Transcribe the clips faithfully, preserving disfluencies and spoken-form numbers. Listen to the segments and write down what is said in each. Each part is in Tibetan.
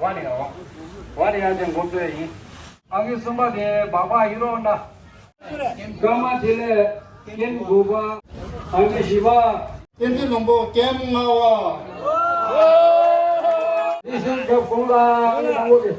བ་རེད་ཡ། བ་རེད་ཡ་དེ་འགོ་བཙུགས་ཡིན། ཨང་ཀི་གསུམ་པ་དེ་སྦག་སྦག་ཧི་རོ་ཧོན་ཌ། སྐར་མ་དེ་ལས་ཀེམ་དགུ་པ། ཨང་ཀི་བཞི་པ། བསྟན་འཛིན་ལྷུན་པོ་ཀེམ་ལྔ་པ། ཨེ་ཤན་ཀབ་གོང་ལ་ཨང་ཀི་དང་པོ་དེ།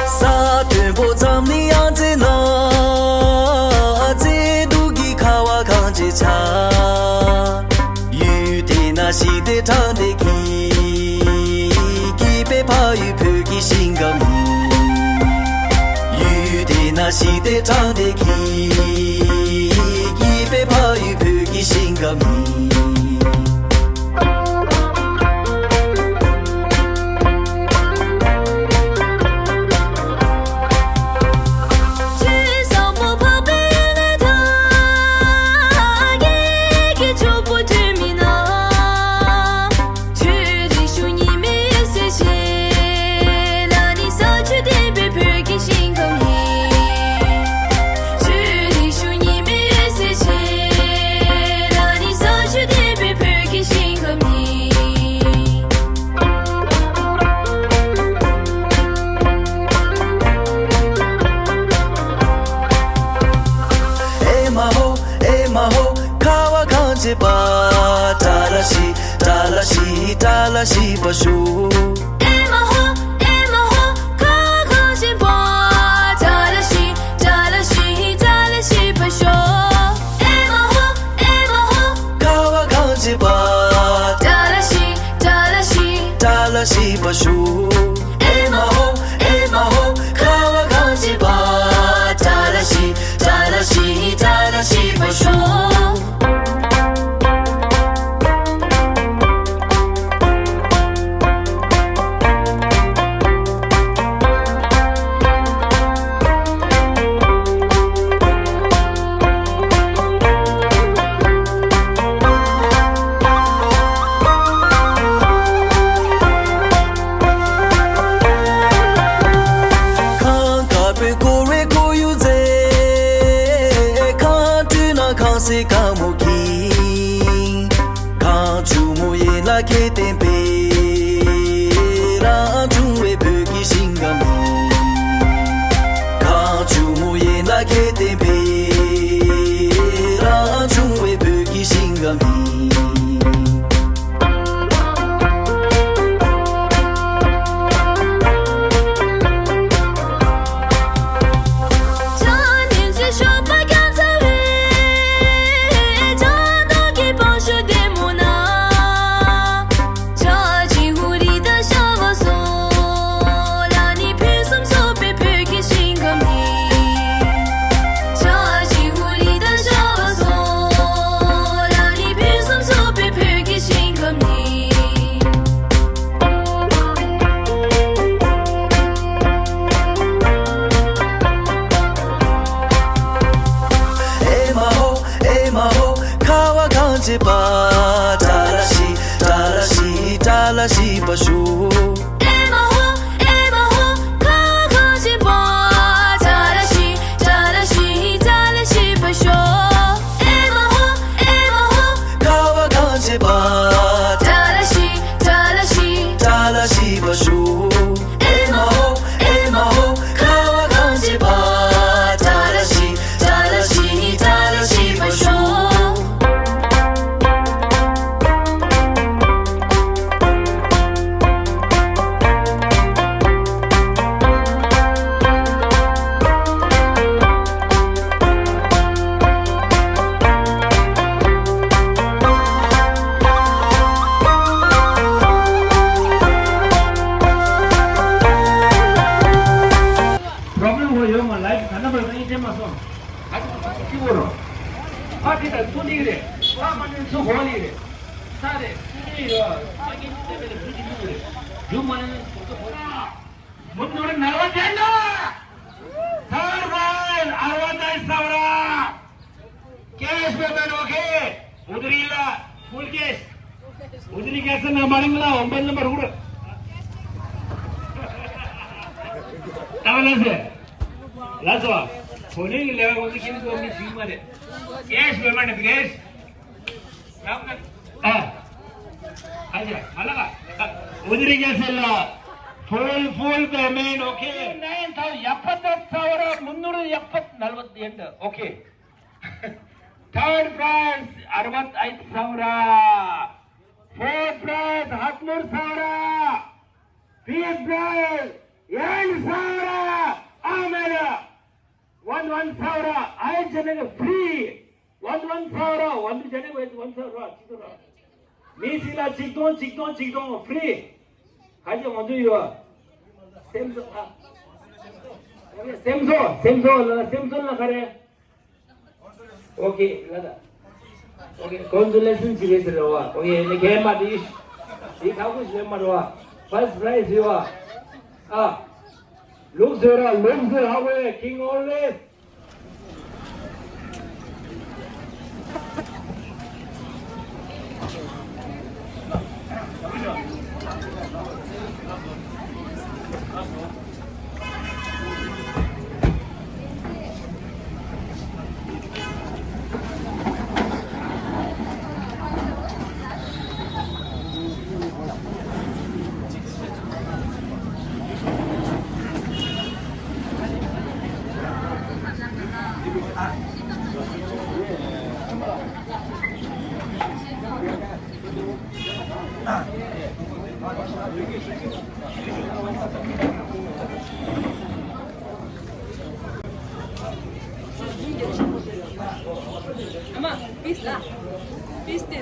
ས་མཐོན་པོ་འཛམ་གླིང་ཡང་རྩེ་ན། རྩེ་གདུགས་ཀྱི་ཁ་བ་གངས་ཅན་ཆ། ཡུལ་དེ་ན་ཞི་བདེ་དྲང་བདེན་གྱི། སྐྱིད་པའི་ཕ་ཡུལ་བོད་ཀྱི་ཞིང་ཁམས་ཡིན། ཡུལ་དེ་ན་ཞི་བདེ་དྲང་བདེན་གྱི། སྐྱིད་པའི་ཕ་ཡུལ་བོད་ཀྱི་ཞིང་ཁམས་ཡིན། ཨེ་མ་ཧོ། ཨེ་མ་ཧོ། ཁ་བ་གངས་ཅན་པ། ཏཱ་ལ་ཤི། ཏཱ་ལ་ཤི། ཏཱ་ལ་ཤི་པ་ཤོ། ཨེ་མ་ཧོ། ཨེ་མ་ཧོ། ཁ་བ་གངས་ཅན་པ། ཏཱ་ལ་ཤི། ཏཱ་ལ་ཤི། ཏཱ་ལ་ཤི་པ་ཤོ། ཨེ་མ་ཧོ། ཨེ་མ་ཧོ། ཁ་བ་གངས་ཅན་པ། ཏཱ་ལ་ཤི། ཏཱ་ལ་ཤི། ཏཱ་ལ་ཤི་པ་ཤོ། ཨེ་མ་ཧོ། ཨེ་མ་ཧོ། ཁ་བ་གངས་ཅན་པ། ཏཱ་ལ་ཤི། ཏཱ་ལ་ཤི། ཏཱ་ལ་ཤི་པ་ཤོ། ཁང་དཀར་པོའི་སྒོ་རུ་སྒོ་ཡུ་རྫི། ཁང་སྤྲུལ་ན་ཁང་སེ་ཁང་མོ་ཁྱིང་། ཁང་ཆུང་མོ་ཡན་ལག་ཁྱེར་ལྡན་པའི། རང་བྱུང་བའི་བོད་ཀྱི་ཞིང་ཁམས་ཡིན། ཁང་ཆུང་མོ་ཡན་ལག་ཁྱེར་ལྡན་པའི། རང་བྱུང་བའི་བོད་ཀྱི་ཞིང་ཁམས་ཡིན། བྱེད་པ། བཀྲ་ཤིས་བཀྲ་ཤིས་བཀྲ་ཤིས་པ་ཞུ། ཨེ་མ་ཧོ་ཨེ་མ་ཧོ་ཁ་བ་གངས་ཅན་པ། བཀྲ་ཤིས་བཀྲ་ཤིས་བཀྲ་ཤིས་པ་ཞུ། ཨེ་མ་ཧོ་ཨེ་མ་ཧོ་ཁ་བ་གངས་ཅན་པ། བཀྲ་ཤིས་བཀྲ་ཤིས་བཀྲ་ཤིས་པ་ཞུ། ཨེ་མ་ཧོ་ཨེ་མ་ཧོ་ཁ་བ་གངས་ཅན་པ། བཀྲ་ཤིས་བཀྲ་ཤིས་བཀྲ་ཤིས་པ་ཞུ། པྲོབ་ལེམ་ཧོ་ཡོད་མ་ལའིབ་ག་ན་པར་ད་ཡིན་དྲན་མ་སོང་། ཨ་ཅག་ཅིག་གོ་རོ། ཨ་དེ་ད་ཐུག་ནི་རེད། ཨ་མ་ནི་ཚུ་གོ་ནི་རེད། ས་རེད་སུ་རེད་ཡོད། ཨ་ཀྱི་ཅི་དེ་བས་ལ་ཚུ་ཅི་ཐུག་རེད། རྒྱུ་མ་ནི་ཚུ་གོ་ར། མུ་ནོར་ནལ་བ་དྲན་ད། ཐར་བ་ཨར་བ་ཏའི་ས་བ་ར། Cash payment, okay? ادھر ہی لا، full cash. ادھر ہی کیسے نہ ماریں گے لا، ہم بند نمبر ہو رہا. تاولا سے. لاسوا. ہونے کی لگا کون سی کھیل کو ہم نے جی مارے. Cash payment, cash. کام کر. ہاں. اچھا، الگ آ. ادھر ہی کیسے لا. Full, full payment, okay? Nine thousand, yapata saura, munur yapat, nalvat yenda. Okay. Third prize, Arvat Ait Saura. Fourth prize, Hatmur Saura. Fifth prize, Yan Saura. Amela. One, one Saura. Ait jene free. One, one Saura. One, two jene, one Saura. Chikdong. Mi sila chikdong, chikdong, chikdong. Free. Kaji ngondu yo. Semso. Ah. Semso, semso la, semso la kare. Okay, lada. Okay, consolation chile se lo wa. Okay, ne ke ma di. Di ka ku se ma lo wa. First prize yo wa. Ah. Look zera, look zera, how we king always. Ama, peace la. Peace te.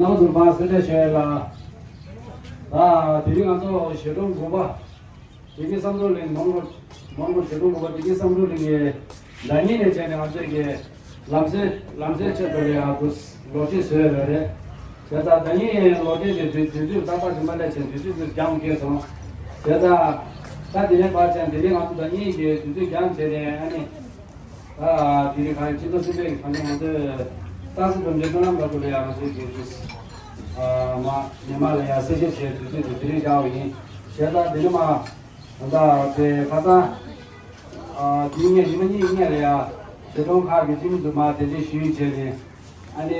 ནང་དུ་མ་སེ་ལེ་ཤེ་ལ། ད་དེ་རིང་ང་ཚོ་ཞེ་སྒྲོམ་དགོན་པ། དེ་གའི་བསམ་གྲུབ་གླིང་མོན་གྷོ། མོན་གྷོ་ཞེ་སྒྲོམ་དགོན་པ་དེ་གའི་བསམ་གྲུབ་གླིང་གི་ཟླ་ཉིན་ནས་བྱས་ནས་ང་ཚོས་ཀྱི་ལམ་སེལ་ལམ་སེལ་ཆེད་དུ་ལ་ཡང་དུ་ལོ་རྒྱུས་བཟོས་ཡོད་རེད། བྱས་ཙང་ཟླ་ཉིན་ལོ་རྒྱུས་ཀྱི་དུས་དུས་ཚོད་ཏག་ཏག་ཅིག་མ་སླེབས་ཚེ་དུས་ཚོད་དུས་འགྱངས་བསྐྱལ་སོང་། བྱས་ཙང་ད་དེ་རིང་བར་ཅན་དེ་རིང་ང་ཚོ་ཟླ་ཉིན་གྱི་དུས་ཚོད་འགྱངས་བྱས་ནས་ཨ་ནི། ཨ་དེ་རིང་ག་རེ་སྤྱི་ཚོགས་སྲིད་པའི་གང་དྲན་ང་ཚོས་ཏང་སྲིད་བསྡོམས་འབྱོར་སྨོན་ལམ་འགྲོ་དགོས་ལ་ཡང་ང་ཚོས་དགེ་བཅུ། ཨ་མ་ཉི་མ་ལ་ཡང་གསལ་བཤད་བྱས་དུས་ཚོད་དེ་དེ་རིང་བཞག་པ་ཡིན། བྱས་ཙང་དེ་ནི་མ། ད་ལྟ་དེ་ཁ་སང་། ཨ་དེ་ཉིན་ཉི་མ་གཉིས་སྔོན་ལ་ཡང་བྱེ་ཐང་ཁག་གི་སྤྱི་མི་ཚོ་མ་དེ་འདྲའི་ཞུས་བྱས་ནས། ཨ་ནི།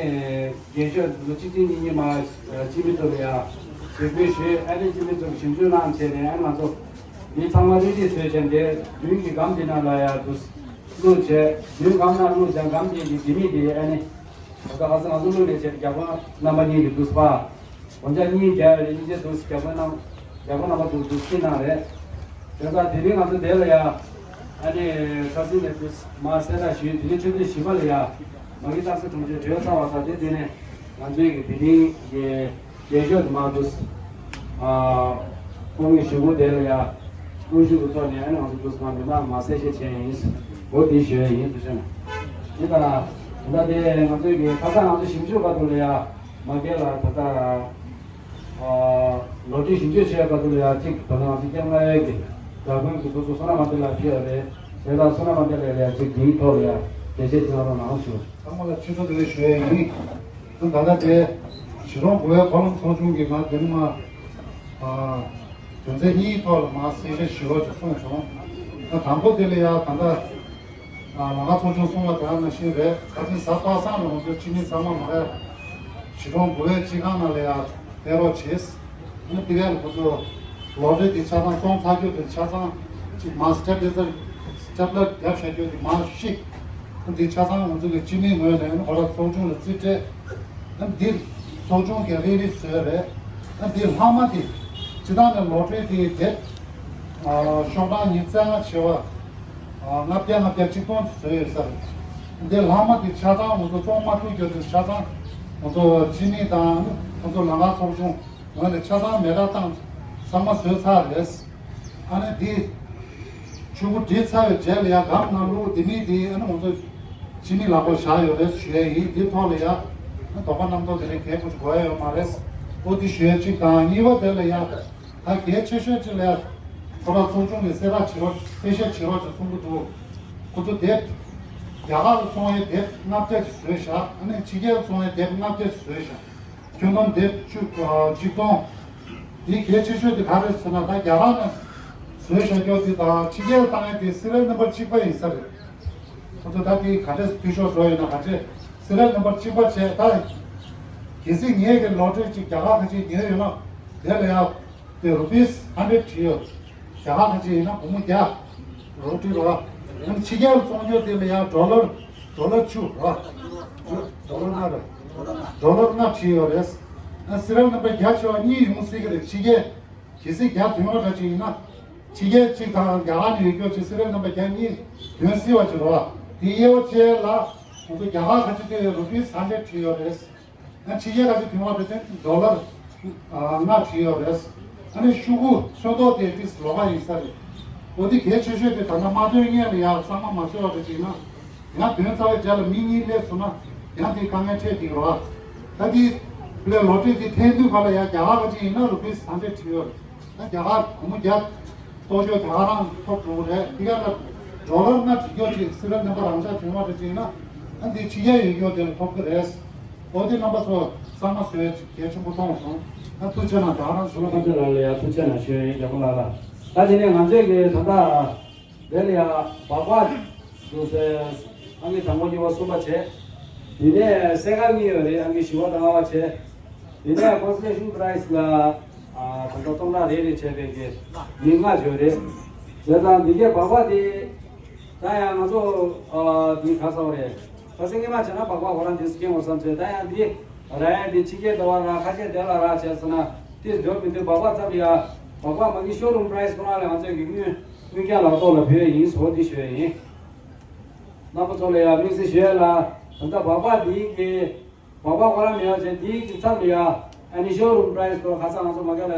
རྒན་ཤོས་ལོ་གཅིག་གཅིག་གཉིས་གཉིས་མ་སྤྱི་མི་ཚོ་ལ་ཡང་ཞིབ་འཇུག་ཞུས། ཨ་ནི་སྤྱི་མི་ཚོ་གིས་ཞིབ་འཇུག་གནང་བྱས་ནས་ཨ་ང་ཚོ་འདི་ཚང་མ་རིལ་རིལ་བཟོས་བྱས་འདི་མདུན་གྱི་སྒམ་འདི་ནང་ལ་ཡང་དུ་བླུགས་བྱས། མདུན་སྒམ་ནང་བླུགས་བྱས་སྒམ་འདི་གི་ལྡེ་མིག་འདི་ཨ་ནི་ད་ལྟ་ཁ་སང་ང་ཚོ་བླུགས་ནས་བྱས་རྒྱ་དཔོན་རྣམ་པ་གཉིས་ཀྱིས་དུ་སྤར། འོན་ཀྱང་གཉིས་རྒྱལ་བའི་སྙིང་རྗེ་དུ་རྒྱ་དཔོན་རྣམ། རྒྱ་དཔོན་རྣམ་པ་ཚོ་དུ་ཁྲིད་གནང་རེད། བྱས་ཙང་དེ་རིང་ང་ཚོ་དེ་ལ་ཡ། ཨ་ནི་ཁ་སང་ནས་དུ་མ་གསལ་བསྒྲགས་ཞུས། དེ་རིང་ཆུ་ཚོད་བཞི་པ་ལ་ཡ། མ་གི་སྟག་ཚང་གྲོང་ཁྱེར་གྲོལ་ཚར་བ་དང་དེ་དེ་ནས་ང་ཚོའི་གི་དེ་རིང་གི་རྒྱལ་ཤོག་དུ་མ་དུ། ཨ་སྐུ་ངོ་ཞུ་སྒོ་དེ་ལ་ཡ། དབུ་བཞུགས་ཀྱི་ཐོག་ནས་ཨ་ནི་ང་ཚོ་དུ་མ་མི་མང་མ་གསལ་བཤད་བྱས་ཡིན། འོ་དེ་ཞུ་ཡ་ཡིན། དུ་ཤོད་ན། དེ་ལྟར་ད་ལྟ་དེ་ང་ཚོའི་གི་ཁ་སང་ང་ཚོ་ཞིབ་འཇུག་སྐབས་དུ་ལ་ཡ་མ་སྐྱེལ་ལ་ད་ལྟ་ལོ་ཊི་ཞིབ་འཇུག་བྱེད་སྐབས་དུ་ལ་ཡ་གཅིག་ད་ལྟ་ང་ཚོ་སྐྱེལ་མ་ཡས་གི་རྒྱ་དཔོན་གི་སོ་སོ་བསོད་ནམས་མ་འདི་ལ་ཕེབས་རེད། དེ་ལྟར་བསོད་ནམས་མ་འདི་ལ་ཡ་གཅིག་དེའི་ཐོག་ལ་ཡ་དེ་བྱས་ཅིག་རོགས་གནང་ཞུ། ཚང་མ་ལ་ཆེ་མཐོང་དེ་ཞུ་ཡས་ཡིན། ད་ལྟ་དེ་གཞིས་གྲོང་དགུ་པའི་འཁོར་ལམ་ཚོགས་ཆུང་གི་ང་དེ་ནི་མ་དོན་ཚན་གཉིས་ཐོག་ལ་མ་གསལ་བཤད་ཞུ་རོགས་ཅིག་གསུངས་སོང་། ད་དང་པོ་དེ་ལ་ཡ་ད་ལྟ། ལམ་ཁ་ཚོགས་ཆུང་གསུངས་པ་དེ་ནང་བཞིན་རེད། ད་ཐེངས་གཟའ་པ་སངས་ལ་ང་ཚོ་ཕྱི་མི་ཚང་མ་མ་རེད། གཞིས་གྲོང་དགུ་པའི་སྤྱི་ཁང་ནང་ལ་ཡང་ཕེབས་རོགས་བྱེད། ཨ་ནི་དེ་ག་ལ་ཁོ་ཚོ་ལོ་ཊི་རི་དེ་ཆ་ཚང་བཙོང་ཚར་རྒྱུ་དེ་ཆ་ཚང་ཅིག་མ་སི་ཊེབ་ལེ་ཛར་སི་ཊེབ་ལར་རྒྱབ་བཞག་རྒྱུ་དེ་མ་ཤིག་ཨ་འདི་ཆ་ཚང་ང་ཚོ་གི་སྤྱི་མིའི་ངོས་ནས་ཨ་ནི་ཁོ་ར་ཚོགས་ཆུང་ལ་རྩིས་སྤྲད། ཨ་འདི་ཚོགས་ཆུང་གི་རེ་རེ་བཟོས་རེད། ཨ་འདི་ལྷག་མ་དེ་སྤྱི་བཏང་ནས་ལོ་ཊི་རི་དེ་དེབ་ཤོག་གྲངས་ཉི་ཤུ་རྩ་ལྔ་བྱེ་བ། ལྔ་བརྒྱ་ལྔ་བརྒྱ་གཅིག་སྟོང་བཟོས་ཡོད་ས་རེད། འདི་ལྷག་མ་དེ་ཆ་ཚང་ང་ཚོ་བཙོང་མ་ཐུབ་རྒྱུ་དེ་ཆ་ཚང་ང་ཚོ་སྤྱི་མི་དང་ང་ཚོ་ལམ་ཁ་ཚོགས་ཆུང་ངོས་ནས་ཆ་ཚང་མེ་མདའ་བཏང་ཚང་མ་བཟོས་ཚར་རེད། ཨ་ནི་འདི་ཆུ་བོ་བྲི་ཚར་བའི་རྗེས་ལ་ཡ་སྒམ་ནང་བླུགས་འདི་མི་འདི་ཨ་ནི་ང་ཚོ་སྤྱི་མི་ལག་པར་བཞག་ཡོད་རེད་ཞུ་ཡས་ཡིན། འདི་ཐོག་ལ་ཡ་ཨ་ནི་དོགས་པ་རྣམ་རྟོག་དེ་འདྲ་གལ་ཁོ་ཆུ་དགོས་ཡ་ཡོད་མ་རེད། ཨོ་འདི་ཞུ་ཡས་གཅིག་དང་གཉིས་པ་དེ་ལ་ཡ། ད་གལ་ཆེ་ཤོས་གཅིག་ལ་ཡ། ཁོ་རང་ཚོགས་ཆུང་གི་གསལ་བསྒྲགས་བྱེད་རོགས་གསལ་བཤད་བྱེད་རོགས་ཀྱི་གསུང་གི་འདུག་ཁོ་ཚོ་དེབ་རྒྱ་གར་ལ་བཙོང་ཡའི་དེབ་ལྔ་བརྒྱ་ཅིག་བཟོས་བཞག་ཨ་ནི་ཕྱི་རྒྱལ་ལ་བཙོང་ཡའི་དེབ་ལྔ་བརྒྱ་ཅིག་བཟོས་བཞག་ཁྱོན་བསྡོམས་དེབ་བཅུ་གཅིག་སྟོང་། དེའི་གལ་ཆེ་ཤོས་དེ་ག་རེ་ཟེར་ན་ད་རྒྱ་གར་ནས་བཟོས་བཞག་རྒྱུ་དེ་དང་ཕྱི་རྒྱལ་ལ་བཏང་ཡའི་དེ་སི་རེལ་ནམ་བར་གཅིག་པ་ཡིན་ས་རེད། ཁོ་ཚོ་ད་དེ་ག་འདྲས་འཐུས་ཤོར་བཟོ་ཡོད་ན་ག་འདྲས་སི་རེལ་ནམ་བར་གཅིག་པ་བྱས་ད། གལ་སྲིད་ངས་ཀྱི་ལོ་ཊི་རི་གཅིག་རྒྱ་གར་ཁ་ཆེ་ཉོས་ཡོད་ན་དེ་ལ་ཡང་དེ་རུ་པིས་ཧན་ཌེ་ཌི་བྲིས་ཡོད། རྒྱ་གར་ཁ་ཆེ་ཡིན་ན་སྒོར་མོ་བརྒྱ། ལོ་ཊི་རི་རོ། ཨ་ནི་ཕྱི་རྒྱལ་ལ་བཙོང་རྒྱུ་དེ་ལ་ཡང་ཌོ་ལར་ཌོ་ལར་བཅུ་རོ། ཌོ་ལར་ལྔ་རེད། ཌོ་ལར་ལྔ་བྲིས་ཡོད་རེད། ཨ་སི་རེལ་ནམ་བར་བརྒྱ་བྱས་པ་གཉིས་ཡོང་སྲིད་ཀྱི་རེད་ཕྱི་རྒྱལ། གལ་སྲིད་བརྒྱ་ཐོན་པ་འདྲ་ཅིག་ཡིན་ན། ཕྱི་རྒྱལ་གཅིག་དང་རྒྱ་གར་ནས་ཡོད་རྒྱུ་ཅིག་སི་རེལ་ནམ་བར་བརྒྱ་གཉིས་ཐོན་སྲིད་པ་ཅིག་རེད་བ། དེ་དབྱེ་བ་ཕྱེ་ལ་ང་ཚོ་རྒྱ་གར་ཁ་ཆེ་དེ་རུ་པིས་ཧན་ཌེ་ཌི་བྲིས་ཡོད་རེད། ཨ་ཕྱི་རྒྱལ་ཁ་ཆེ་ཐོན་པ་དེ་ཚོ་ཌོ་ལར་ལྔ་བྲིས་ཡོད་རེད། ཨ་ནི་ཤོག་གུ་ཚོན་མདོག་དེ་ཏིས་ལོགས་ཀ་ཡིན་ས་རེད། འོ་དེ་གལ་ཆེ་ཤོས་དེ་ད་ལྟ་མ་ཐོན་སྔོན་ལ་ཡང་གཙང་མ་མ་བཟོས་པ་རེད་ཅིག་ན། ཡང་དོན་ཚར་བའི་རྗེས་ལ་མི་གཉིས་སླེབས་སོང་ན་ཡང་དེ་དཀའ་ངལ་འཕྲད་ཀྱི་རེད་བ། ད་དེ་ལས་ལོ་ཊི་རི་དེ་འཐེན་དུས་ག་ལ་ཡང་རྒྱ་གར་ག་ཅིག་ཡིན་ན་རུ་པིས་ཧན་ཌེ་ཌི་བྲིས་ཡོད་རེད། ད་རྒྱ་གར་སྒོར་མོ་བརྒྱ་གཏོང་རྒྱུ་དེ་ག་རང་ཐོབ་འགྲོ་གི་རེད། དེ་ག་ལ་ཌོ་ལར་ལྔ་བྲིས་རྒྱུ་ཅིག་སི་རེལ་ནམ་བར་རང་འཇགས་བྲིས་མ་རེད་ཅིག་ཡིན་ན་ཨ་འདི་ཕྱི་རྒྱལ་ཡོད་རྒྱུ་དེ་ལ་ཐོབ་ཀྱི་རེད། འོ་དེ་རྣམ་པ་ཚོ་གཙང་མ་བཟོས་གལ་ཆེན་པོ་མཐོང་སོང་། ད་ཐུགས་རྗེ་གནང་། ད་ག་རང་ཞུ་ལ་ཐུགས་རྗེ་གནང་ལ་ཡ། ཐུགས་རྗེ་གནང་ཞུ་ཡིན་རྒྱལ་པོ་ལགས་ལ། ད་དེ་ནས་ང་ཚོས་ཀྱི་ད་ལྟ། དེ་ལ་ཡང་སྦག་སྦག་བཟོ་སའི་ཨང་ཀི་དང་པོ་གཉིས་པ་གསུམ་པ་བྱས། དེ་ནས་སེ་ཀ་གཉིས་ཡོད་རེད། ཨང་ཀི་བཞི་པ་དང་ལྔ་པ་བྱས། དེ་ནས་ཀོན་སོ་ལེ་ཤན་པ་རའི་ཛི་ལ་ཨ་ད་ལྟ་སྟོང་ཕྲག་རེ་རེ་བྱས་པའི་གི་མི་ལྔ་ཡོད་རེད། བྱས་ཙང་འདི་གའི་སྦག་སྦག་དེ་ད་ཡང་ང་ཚོ་ཨ་འདི་ག་ས་བ་རེད། ཁ་སང་སྔོན་མ་བྱས་ན་སྦག་སྦག་ཁོ་རང་འདི་སུ་སྐྱེལ་དགོས་བསམ་བྱས། ད་ཡང་འདི་ར་ཡ་འདི་ཕྱི་རྒྱལ་འདྲ་བ་ར་ཁ་ཤས་དེ་ལ་ར་བྱས་ཟེར་ན་དེ་འདོད་མི་འདོད་སྦག་སྦག་ཙམ་ཡ། སྦག་སྦག་མ་གི་ཤོ་རུམ་པ་རའི་ཛི་ཁོ་རང་ལ་ང་ཚོས་ཀྱི་དངུལ་དངུལ་རྐྱང་ལག་ཐོག་ལ་ཕུལ་ཡ་ཡིན་ཟེར་འདི་ཞུ་ཡ་ཡིན། རྣམ་པ་ཚོ་ལ་ཡང་དམིགས་བསལ་ཞུ་ཡ་ལ། ད་ལྟ་སྦག་སྦག་འདིའི་གི་སྦག་སྦག་ཁོ་རང་མེད་པ་བྱས། འདིའི་གི་མཚམས་ལ་ཡང་ཨ་ནི་ཤོ་རུམ་པ་རའི་ཛི་སྐོར་ཁ་སང་ང་ཚོ་མ་ག་ལ་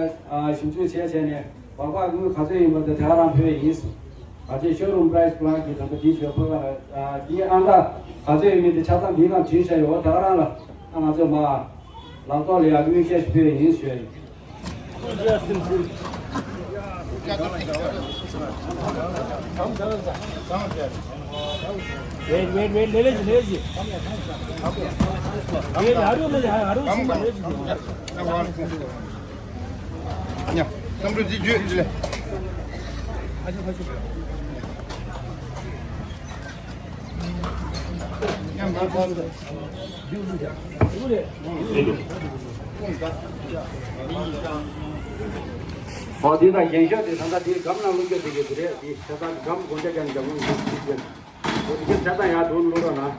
ཞིབ་འཇུག་བྱས་བྱས་ནས་སྦག་སྦག་དངུལ་ག་ཚོད་ཡིན་པ་དེ་དེ་ག་རང་ཕུལ་ཡ་ཡིན་ཟེར། ག་ཚོད་ཤོ་རུམ་པ་རའི་ཛི་ཁོ་རང་གི་ད་ལྟ་འདི་ཞོ་ཕུལ་བ་ལ་འདིའི་ཨང་གྲངས་ག་ཚོད་ཡོད་མེད་དེ་ཆ་ཚང་འདིའི་ནང་བྲིས་བཞག་ཡོད། དེ་ག་རང་ལ་ཨ་ང་ཚོས་མ། ལག་ཐོག་ལ་ཡ་དངུལ་ཁེ་ཤི་ཕུལ་ཡ་ཡིན་ཞུ་ཡ་ཡིན། Wait, wait, wait, ལེ་ལེ་ལེ་ལེ། ཡ་ཡ་རུ་མེ་ཡ་ཡ་རུ་སི་མ་ལེ་ལེ། ཡ། བསམ་བློ་འདི་བརྗོད་ཅི་ལེ། ཨོ་འདི་དང་རྒྱན་ཤོག་དེ་ད་ལྟ་དེའི་སྒམ་ནང་བླུག་རྒྱུ་དེ་གི་དེ་རེད། དེ་ཆ་ཚང་སྒམ་སྒོ་ལྕགས་ཀྱང་འཇམ་པོ་འདུག་ཅིག་ཅན། ཨོ་དེ་གི་ཆ་ཚང་ཡར་འགྲོ་བླུག་རོགས་གནང་།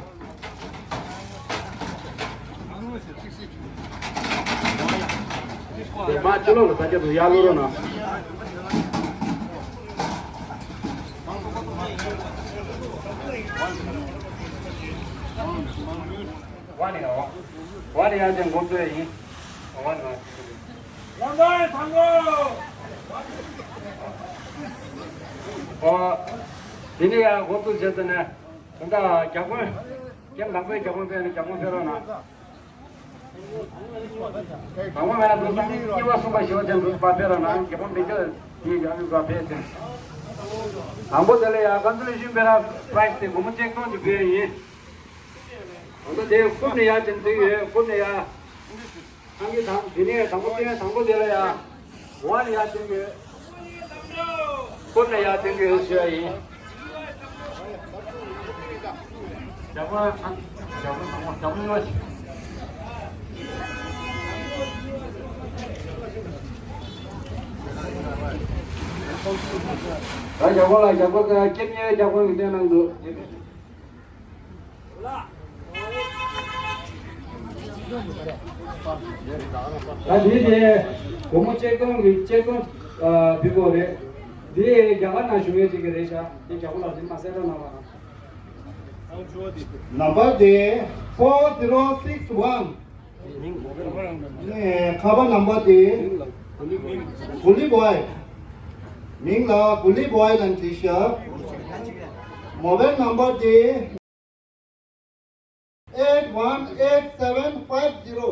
དེ་མ་ཕྱི་ལོགས་ལ་ས་ཆ་དུ་ཡར་བླུག་རོགས་གནང་། ཝ་ནི་ཨ་ཝ། ཝ་ནི་ཨ་ཅན་འགོ་བཙུགས་ཡིན། ཝ་ནི་ཨ་ཅན། ཝ་ནི་ཨ་ཅན། ཨོ། དེ་ནས་ཡང་འགོ་བཙུགས་བྱས་ཙང་ནས་ད་ལྟ་རྒྱ་དཔོན་ ཀེམ་དང་པོའི་རྒྱབ་ལྗོངས་ཕེབས་ན་རྒྱབ་ལྗོངས་ཕེབས་རོགས་གནང་། དང་པོ་མེད་ན་འདུག་གཉིས་པ་གསུམ་པ་བཞི་པ་ཅན་འདུག་པ་ཕེབས་རོགས་གནང་། རྒྱབ་ལྗོངས་མི་འགྱུར་དེའི་ཡང་འདུག་པ་ཕེབས་ཅན། དང་པོ་དེ་ལ་ཡང་ཀོན་སོ་ལེ་ཤན་པེ་ར་པ་རའི་ཛི་དེ་སྒོར་མོ་ཆིག་སྟོང་གཅིག་ཕུལ་ཡ་ཡིན། ད་ལྟ་དེ་རྐུབ་ནས་ཡར་ཅན་ཚུད་ཡོད། རྐུབ་ནས་ཡར། ཨང་ཀི་དང་འདི་ནས་དང་པོ་བསྟན་དང་པོ་དེ་ལ་ཡ། འོག་ནས་ཡར་བསྟན་དགོས། རྐུབ་ནས་ཡར་བསྟན་དགོས་ཞུ་ཡ་ཡིན། རྒྱབ་ཁུག་ཨ། རྒྱབ་ཁུག་དང་པོ་རྒྱབ་ཁུག་ཡོད། ད་རྒྱབ་ཁུག་ལ་རྒྱབ་ཁུག་ཀེམ་གཉིས་རྒྱབ་ཁུག་གི་སྟེང་ནང་དུ། ད་འདི་དེ་སྒོར་མོ་ཆིག་སྟོང་གི་ཆིག་སྟོང་ཨ་འབུལ་དགོས་རེད། འདི་རྒྱ་གར་ནང་བཞུགས་མཁན་ཅིག་གི་རེད་ཤག་འདི་རྒྱ་གར་ལ་འདི་མ་གསལ་བསྒྲགས་གནང་བ་དང་། ནམ་པར་དེ་four zero six one། ནས་ཁ་པར་ནམ་པར་དེ་གུ་ལི་བོའི། མིང་ལ་གུ་ལི་བོའི་ལབ་བྲིས་ཤག་མོ་བའིལ་ནམ་པར་དེ། Eight one eight seven five zero།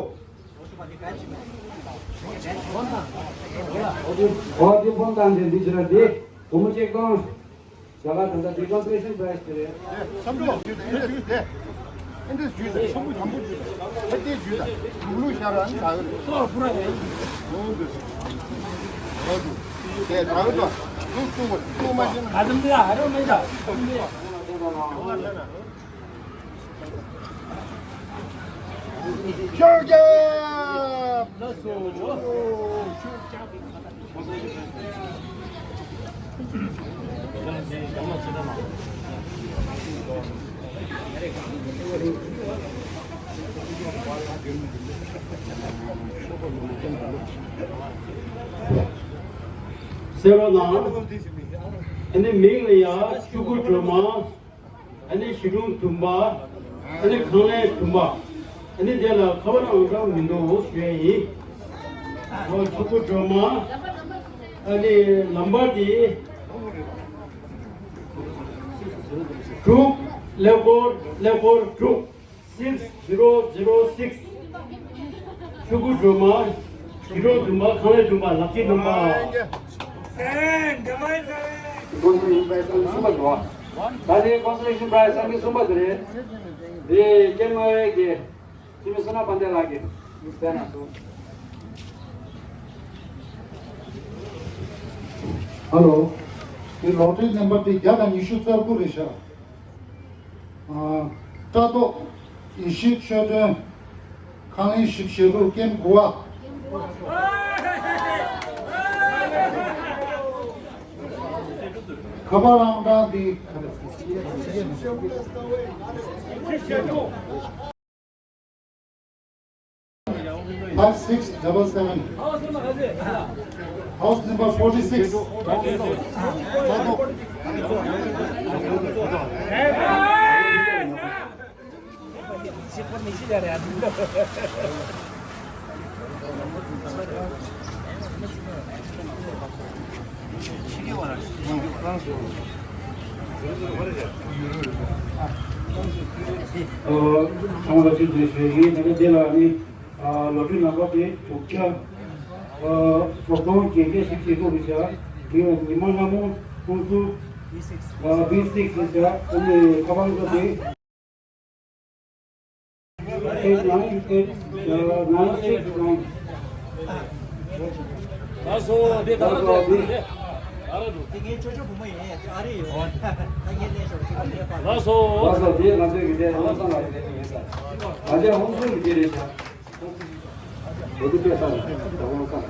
ཨོ་དེ་ཕོན་བཏང་དེ་འདི་ཕྱི་ར་འདི་སྒོར་མོ་ཆིག་སྟོང་། ཞྭ་ཁ་ད་ལྟ་འདི་ཀོན་སོ་ལེ་ཤན་པ་རའི་ཛི་དེ་རེད། བསམ་གྲུབ་དེ་དེ་དེ་ཨེ་འདྲས་ཇུས་དང་ཤམ་བུ་དམ་བུ་ཇུས་དང་ཨེ་དེ་ཇུས་དང་ལུག་ལུག་ཤ་ར་ཨ་ནི་ད་གི་རེད། ཨོ་དེ་ད་གི་ད་ལུག་ལུག་ལུག་མ་ཤེས་ན། ག་དམ་དེ་ཨ་རོ་མེད་ད། ཤར་རྒྱབ། ལགས་སོ། གསན་རོགས་གནང་། ཨ་ནི་མིང་ལ་ཡ་ཆོས་སྐུ་སྒྲོལ་མ། ཨ་ནི་གཞིས་གྲོང་དུམ་པ། ཨ་ནི་ཁང་ལས་དུམ་པ། ཨ་ནི་དེ་ལ་ཁ་པར་ཨང་གྲངས་མི་འདུག་ཞུ་ཡ་ཡིན། ཨོ་ཆོས་སྐུ་སྒྲོལ་མ། ཨ་ནི་ལམ་བར་དེ། དྲུག་ཀླད་ཀོར་ཀླད་ཀོར་དྲུག six zero zero six། ཆོས་སྐུ་སྒྲོལ་མ། གཞིས་གྲོང་དུམ་པ། ཁང་ལས་དུམ་པ། ལག་ཁྱེར་དུམ་པ། ཀོན་སོ་ལེ་ཤན་པ་རའི་ཛི་གསུམ་པ་འདུག་ད་ལྟའི་ཀོན་སོ་ལེ་ཤན་པ་རའི་ཛི་གསུམ་པ་དེ་རེད། དེ་ཀེམ་ལྔ་པའི་གི་འཐུས་མི་བསོད་ནམས་དཔལ་ལྡན་ལགས་ཀྱིས་གསན་གནང་སོང་། ཧ་ལོ། དེ་ལོ་ཊ་རི་ནམ་བར་དེ་བརྒྱ་དང་ཉི་ཤུ་རྩ་དགུ་རེད་ཤག་ཨ། བཀྲ་ཐོག་ཡེ་ཤེས་ཆོས་སྒྲོན། ཁང་ལན་བཞི་བཞི་དྲུག་ཀེམ་དགུ་པ། ཁ་པར་ཨང་གྲངས་འདི། Five six double seven. House number forty six. ཚང་མ་ལ་ཅིག་བྱས་ཞུ་ཡིན། ད་ནི་དེ་ལ་ནི་ལོ་ཊ་རི་ནམ་བར་དེ་དྲུག་བརྒྱ་དྲུག་སྟོང་བརྒྱད་བརྒྱ་བཞི་བཅུ་ཞེ་དགུ་རེད་བྱ། དེ་ཉི་མ་སྔ་མོ་ཁོང་ཚོ་བི་སིགས་རེད་བྱ། ཨ་ནི་ཁ་པར་ཀོ་དེ། Eight nine eight, uh, nine six nine. ལགས་སོ། དེ་ད་ལྟ་དེ་ཨ་ར་འགྲོ། དེ་ངའི་ཅོ་ཅོ་བུ་མོ་ཡིན། ཨ་རི་ཡོད། ད་ངའི་གནས་ཤོག་ཅིག་ཨ་རི་ཡོད་པ། ལགས་སོ། ལགས་སོ། དེ་ང་ཚོའི་གི་དེ་ཧོན་སང་ལ་ཡོད་དེ་ཡིན་ས། ང་ཚོའི་ཧོན་སུང་གི་དེ་རེད་ཤག་ལོ་དུ་པེ་སང་ད་ཧོན་སང་།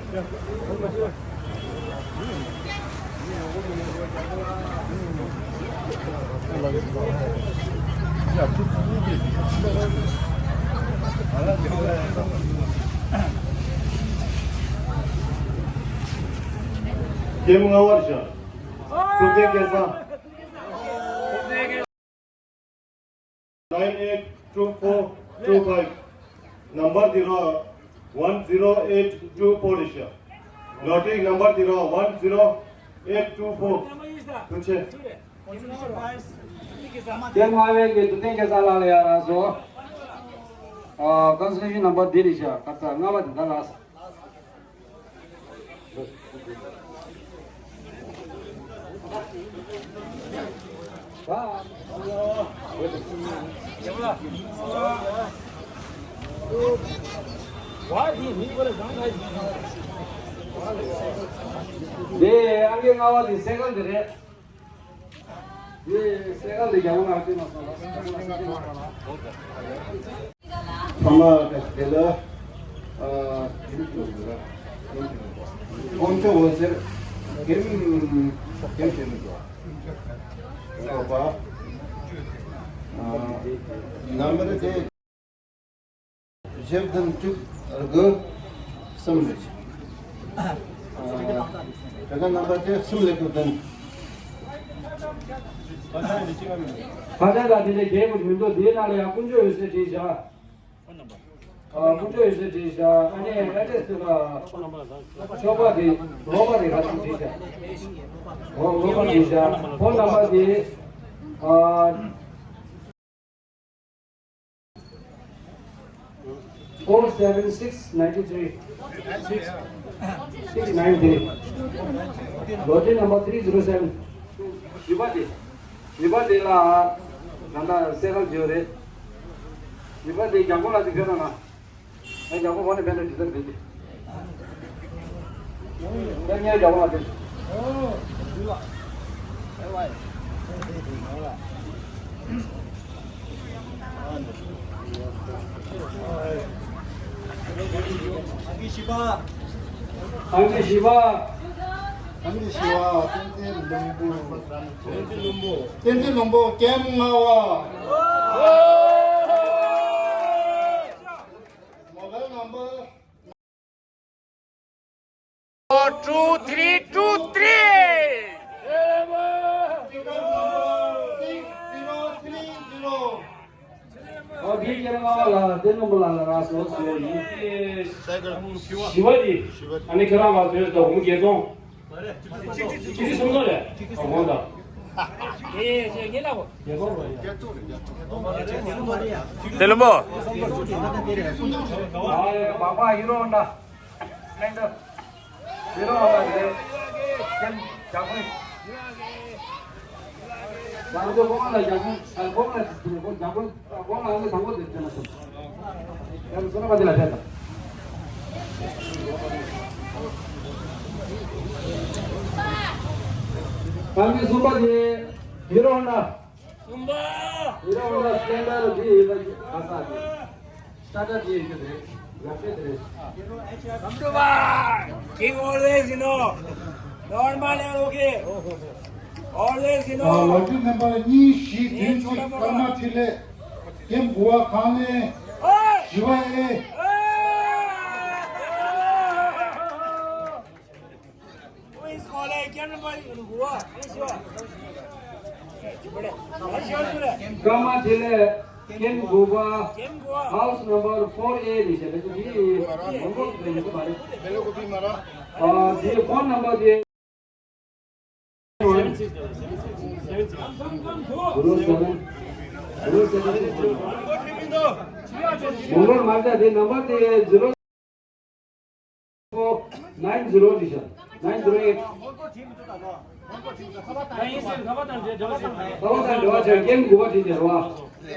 ཀེམ་ལྔ་པར་བཞག་ཐུབ་བསྟན་སྐལ་བཟང་། Nine eight two four two five། ནམ་བར་འདི་རོ། One zero eight two four རེད་ཤག་ལོ་ཊ་རི་ནམ་བར་འདི་རོ། One zero eight two four། ཐུགས་རྗེ་ཆེ། ཀེམ་ལྔ་པའི་གི་འདུག་སྟེང་སྐལ་བཟང་ལགས་ལ་ཡར་ལངས་སོང་། ཨ། ཀོན་སོ་ལེ་ཤན་ནམ་བར་འདི་རེད་ཤག་ཁ་ཚ་ལྔ་པ་དེ་ད་ལགས། དེ་ཨང་ཀི་ལྔ་པ་དེ་སེ་གལ་དེ་རེད། ཡེ། སེ་གལ་དེ་རྒྱ་མོ་ང་སྟེར་མ་སོང་། ཚང་མ་བཀྲ་ཤིས་བདེ་ལེགས། ཨ། དེ་རིང་ཚོགས་འདུ་ར། ཁོང་ཚོ་འོད་ཟེར། ཀེམ། ཀེམ་བྱེད་མི་འདུག་ཨ། ཨ། ནམ་བར་དེ། བཞི་བདུན་དྲུག་དགུ་གསུམ་རེད། ཨ། དེ་ག་རྣམ་པ་དེ་གསུམ་ལས་དགུ་བདུན། ཁ་བྱང་ལ་དེ་ལས་རྒྱལ་པོ་མི་འདུག་དེའི་ནང་ལ་ཡང་དཀོན་མཆོག་འོད་ཟེར་བྲིས་བཞག་ཨ། དཀོན་མཆོག་འོད་ཟེར་བྲིས་བཞག་ཨ་ནི་ཨེ་ཌི་རེ་སི་དེ་ལ་ཤོག་པ་དེ་རོགས་པ་རེ་ག་ཚོད་བྲིས་བཞག་འོ། རོགས་པ་བྲིས་བཞག་ཕོན་ནམ་བར་དེ། ཨ། Four seven six ninety three. Six nine three. Lottery number three zero seven. བཞི་པ་དེ། བཞི་པ་དེ་ལ་ད་ལྟ་སེ་གལ་བརྗོད་རེད། བཞི་པ་དེ་རྒྱ་མགོ་ལ་དེ་ཕེབས་རོགས་གནང་། ཨ། རྒྱ་མགོ་འོག་ནས་ཕེབས་ན་འགྲིག་ས་རེད་དེ། ཡང་ངའི་རྒྱ་མགོ་ལ་ཕེབས། ཨང་ཀི་བཞི་པ། ཨང་ཀི་བཞི་པ། བསྟན་འཛིན་ལྷུན་པོ། བསྟན་འཛིན་ལྷུན་པོ། བསྟན་འཛིན་ལྷུན་པོ། ཀེམ་ལྔ་པ། Mobile number two three two three. Ticket number six zero three zero. ཨོ། དེའི་རྐྱེན་ལྔ་པ་ལ་བསྟན་འཛིན་ལྷུན་པོ་ལགས་ལ་རག་སོང་ཟེར་ཡིན། བཞི་པ་དེ། ཨ་ནི་ཁྱེད་རང་ལ་དོན་དུ་འོང་བརྒྱད་སྟོང་། ཆིག་ཁྲི་སུམ་སྟོང་རེད། ཨ། འོང་དང་། ཡེ་ཡེ་ཡེ། ངེད་ལ་གོ། བརྒྱད་སྟོང་རེད། བརྒྱད་སྟོང་། དེ་ལ་མོ། ཨ། ཡེ། བག་བག་ཡིན་རོགས་གནང་། སླེང་ད། ཡིན་རོགས་གནང་། རེད། ཀེམ་རྒྱག་པ། ཡང་ཚོ་ཁོང་ལ་རྒྱག་པ། ཨ། ཁོང་ལ་ཁོང་རྒྱག་པ། ཁོང་ལ་ཨ་ནི་དང་པོ་དེ་བྱས་ན་སོང་། ཡང་བསོད་ནམས་པ་དེ་ལ་བྱས་དང་། ཨང་ཀི་གསུམ་པ་དེ། ཡིན་རོགས་གནང་། གསུམ་པ། ཡིན་རོགས་གནང་། སླེང་ད་རུ་དེ་ཡིན་པ་ག་ས་དེ། ས་ཆ་དེ་ཡིན་གྱི་རེད། ཡག་པོ་དེ་རེད། Come to bar. King always, you know. Normal and okay. Always, you know. ལོ་རྒྱུས་རྣམ་པ་གཉིས་བཞི་བདུན་གཅིག་ཀརྨ་འཕྲིན་ལས། ཀེམ་དགུ་པ་གང་ལེན། བཞི་པ་ཨེ། Who is calling? ཀེམ་དགུ་པ། ཀརྨ་འཕྲིན་ལས། ཀེམ་དགུ་པ། ཀེམ་དགུ་པ། House number four A ལ་བཞག་པའི་དུས་ཡིན་པ་རེད། ཨ། དེའི་ཕོན་ནམ་བར་དེ། Zero seven, zero seven six one. མོང་གོལ་མ་རེད། དེ་ནམ་བར་དེ་zero four nine zero ཞེས་བྱ། nine zero eight. ཁ་པར་དང་འབྲེལ་བ་བྱས། ཀེམ་དགུ་པ་བྲིས་ཏེ་རེད་བ།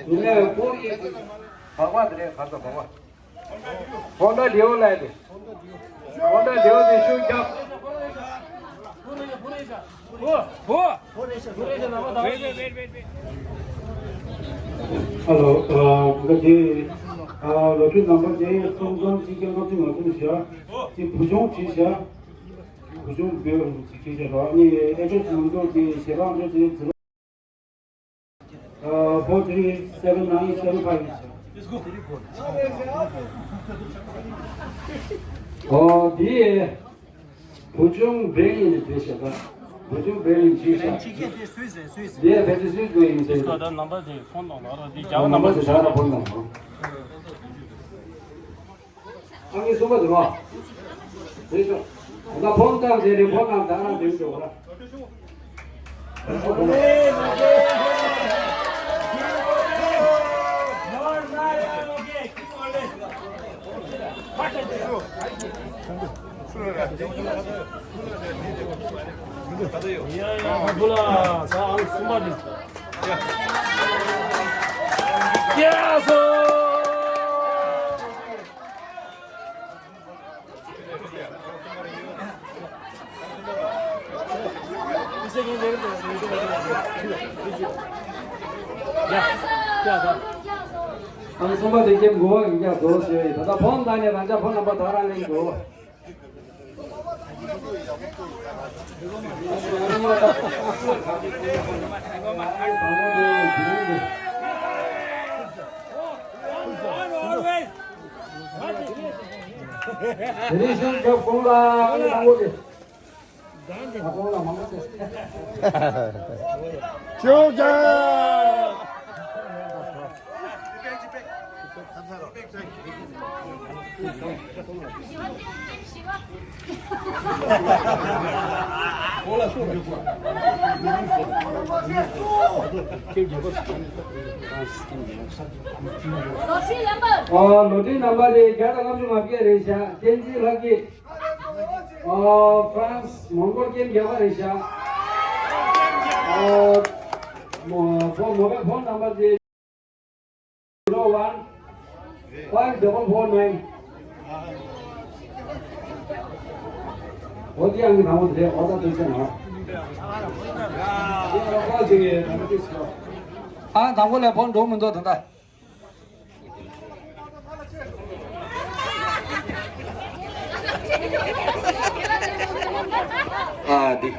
དེ་ནས་four eight. བག་བག་དེ་རེད། ག་ཚོད་བག་བག་ཧོན་ཌ་ལེའོ་ལ་དེ། ཧོན་ཌ་ལེའོ་དེ་ཤུགས་རྒྱབ། ཧ་ལོ། ཨ། ང་དེ། ཨ། ལོ་རྒྱུས་ནམ་བར་དེ་སུམ་སྟོང་གཅིག་བརྒྱ་ལྔ་བཅུ་ང་གསུམ་བཞག་དེ་བུ་ཆུང་བྲིས་བཞག་བུ་ཆུང་བོད་ཅིག་བྲིས་བཞག་ཨ་ནི་ཨེ་ཌི་རེ་སི་མང་ཚོགས་དེ་ཞེ་དྲག་འདྲ་དེ་ཛི་རོ། ཨ། four three seven nine seven five. ཨོ། དེ་བུ་ཆུང་བེ་ཡིན་ནི་དེ་བྱས་པ། བུ་ཆུང་བེ་ཡིན་ཅིག་བྱས། དེ་ཕལ་ཆེར་སུད་སི་རེད། སུད་སི། དེ་ཕལ་ཆེར་སུད་སི་ཡིན་ཟེར། ད་ནམ་བར་དེ་ཕོན་དང་ལ་ར་དེ་རྒྱ་ནམ་བར་དེ་ད་ར་ཕོན་དང་། ཨང་ཀི་གསུམ་པ་དེ་རོ། དེ་ཤོག་ད་ཕོན་དང་དེ་རེད། ཕོན་དང་ད་ར་དེ་ཤོག་ར། ཨང་གསུམ་པ་དེ་ཀྱེ་མགོ་བ་གི་རྒྱ་རྡོ་ཞེས་ད་ལྟ་ཕོན་བཏང་ནས་རང་ཅག་ཕོན་རྣམ་པ་དག་རང་ལེན་དགོས། དེ་རིང་ཤུགས་རྒྱབ་གོང་ལ་ཨ་ནི་དང་པོ་དེ། ད་གོང་ལ་མང་པོ་བྱས། ཤུགས་རྒྱབ། ཨོ་ལོ་ཊི་རི་ནམ་བར་དེ་བརྒྱ་དང་ལྔ་བཅུ་ང་བརྒྱད་རེད་ཤག་བསྟན་འཛིན་ལྷ་སྐྱིད། ཨོ་ཧྥ་རན་སི་མོན་གྷོལ་ཀེམ་བརྒྱད་པ་རེད་ཤག་ཨོ་མོ་ཕོ་མོ་བའི་ཕོན་ནམ་བར་དེ། zero one five double four nine། ཨོ་དེ་ཡང་གི་དང་པོ་དེ་རེད། ཨོ་ད་དེ་ཚོ་ན། ཨ་དང་པོ་ལས་ཕོན་འགྲོ་མི་འདུག་ད་ལྟ། ཨ་འདི།